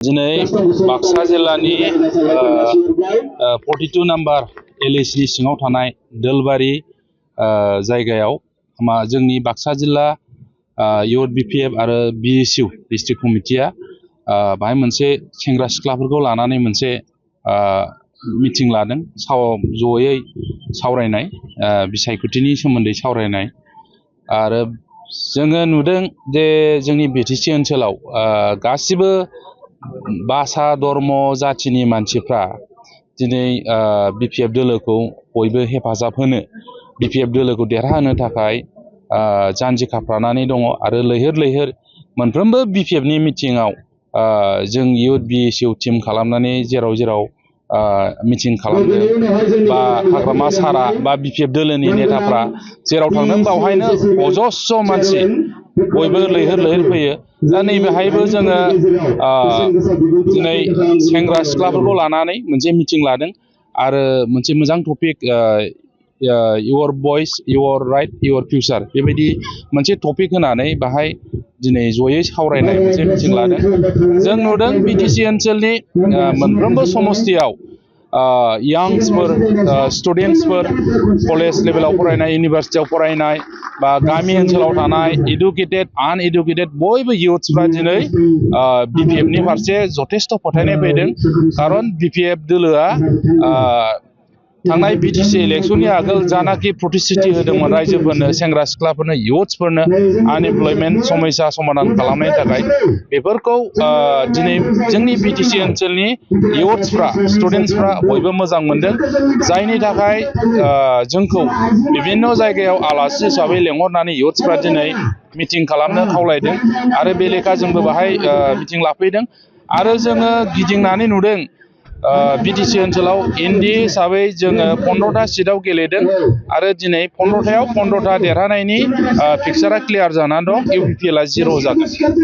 दिनै बाक्सा जिल्लानि 42 number LAC सिङाव थानाय दोलबारि जायगायाव जोंनि बाक्सा जिल्ला इउथ बिपिएफ आरो बिएसइउ डिस्ट्रिक्ट कमिटिया बाहाय मोनसे सेंग्रा सिख्लाफोरखौ लानानै मोनसे मिटिं लादों जयै सावरायनाय बिसायख'थिनि सोमोन्दै सावरायनाय आरो जोङो नुदों जे जोंनि बिटिसि ओनसोलाव गासिबो भाषा धर्म जाथिनि मानसिफ्रा दिनै बिपिएफ दोलोखौ बयबो हेफाजाब होनो बिपिएफ दोलोखौ देरहाहोनो थाखाय जानजि खाफ्रानानै दङ आरो लैहोर लैहोर मोनफ्रोमबो बिपिएफनि मिटिङाव जों इउथ बिएसइउ टिम खालामनानै जेराव जेराव मिटिं खालामदों बा हाग्रामा सारा बा बिपिएफ दोलोनि नेताफ्रा जेराव थांदों बावहायनो अजस्र मानसि बयबो लैहोर लैहोर फैयो। दा नैबेहायबो जोङो दिनै सेंग्रा सिख्लाफोरखौ लानानै मोनसे मिटिं लादों आरो मोनसे मोजां टपिक इउर भइस इउर राइट इउर फिउचार बेबायदि मोनसे टपिक होनानै बाहाय दिनै जयै सावरायनाय मोनसे मिटिं लादों। जों नुदों बिटिसि ओनसोलनि मोनफ्रोमबो समस्तियाव यांग्सफोर स्टुडेन्टसफोर कलेज लेभेलाव फरायनाय इउनिभार्सिटियाव फरायनाय बा गामि ओनसोलाव थानाय इडुकेटेड आनइडुकेटेड बयबो इयुथ्सफ्रा दिनै बिपिएफनि फारसे जथेस्थ' फोथायनाय फैदों। खारन बिपिएफ दोलोआ थांनाय बिटिसि इलेक्सननि आगोल जानाखि प्रतिश्रुति होदोंमोन रायजोफोरनो सेंग्रा सिख्लाफोरनो इयुथ्सफोरनो आनएमप्लयमेन्ट समस्या समाधान खालामनायनि थाखाय बेफोरखौ दिनै जोंनि बिटिसि ओनसोलनि इयुथ्सफ्रा स्टुडेन्टसफ्रा बयबो मोजां मोनदों, जायनि थाखाय जोंखौ बिभिन्न जायगायाव आलासि हिसाबै लेंहरनानै इयुथ्सफ्रा दिनै मिटिं खालामनो खावलायदों आरो बे लेखा जोंबो बाहाय मिटिं लाफैदों आरो जोङो गिदिंनानै नुदों बिटिसि ओनसोलाव इन्दि हिसाबै जोङो 15टा सिटआव गेलेदों आरो दिनै 15टायाव 15टा देरहानायनि पिक्सारा क्लियार जानानै दं। इउपिपिएलआ 0 जागोन।